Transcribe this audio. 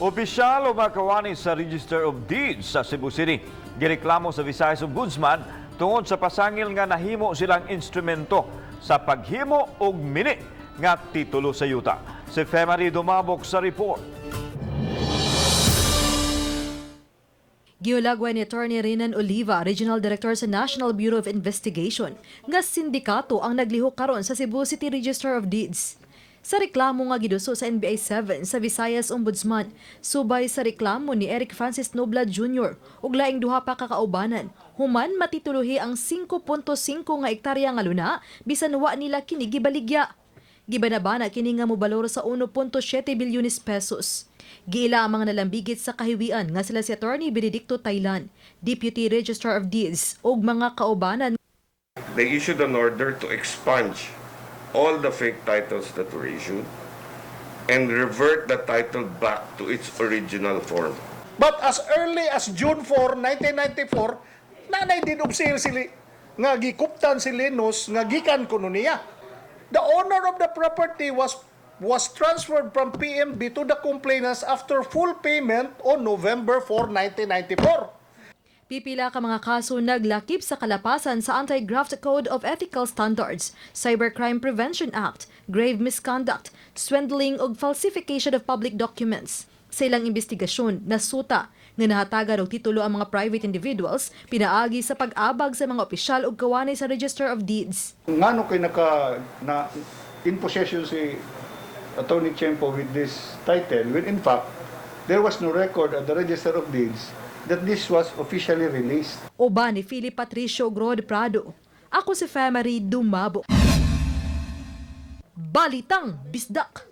Opisyal o mga kawani sa Register of Deeds sa Cebu City gireklamo sa Visayas Ombudsman tungod sa pasangil nga nahimo silang instrumento sa paghimo og mini nga titulo sa yuta. Si Femary Dumabok sa report. Giulagway ni Attorney Renan Oliva, Regional Director sa National Bureau of Investigation, nga sindikato ang naglihok karon sa Cebu City Register of Deeds. Sa reklamo nga giduso sa NBI 7 sa Visayas Ombudsman, subay sa reklamo ni Eric Francis Nobla Jr. ug laing duha pa ka kaubanan, human matituluhi ang 5.5 nga ektarya nga luna bisan wa nila kini gibaligya. Gibanabana kini nga mobalor sa 1.7 bilyones pesos. Giila ang mga nalambigit sa kahiwian nga sila si Attorney Benedicto Taylan, Deputy Registrar of Deeds ug mga kaubanan. They issued an order to expunge all the fake titles that were issued and revert the title back to its original form. But as early as June 4, 1994, naa nay deed of sale sili nga gikuptan si Linus nga gikan kuno niya. The owner of the property was transferred from PMB to the complainants after full payment on November 4, 1994. Pipila ka mga kaso naglakip sa kalapasan sa Anti-Graft Code of Ethical Standards, Cybercrime Prevention Act, grave misconduct, swindling ug falsification of public documents. Sa ilang investigasyon, nasuta nga nahatagan og titulo ang mga private individuals pinaagi sa pag-abag sa mga opisyal ug kawanay sa Register of Deeds. Ngano kay naka na in possession si Attorney Chempo with this title when in fact there was no record at the Register of Deeds that this was officially released? Uban ni Philip Patricio Grod Prado. Ako si Femary Dumabo. Balitang Bisdak.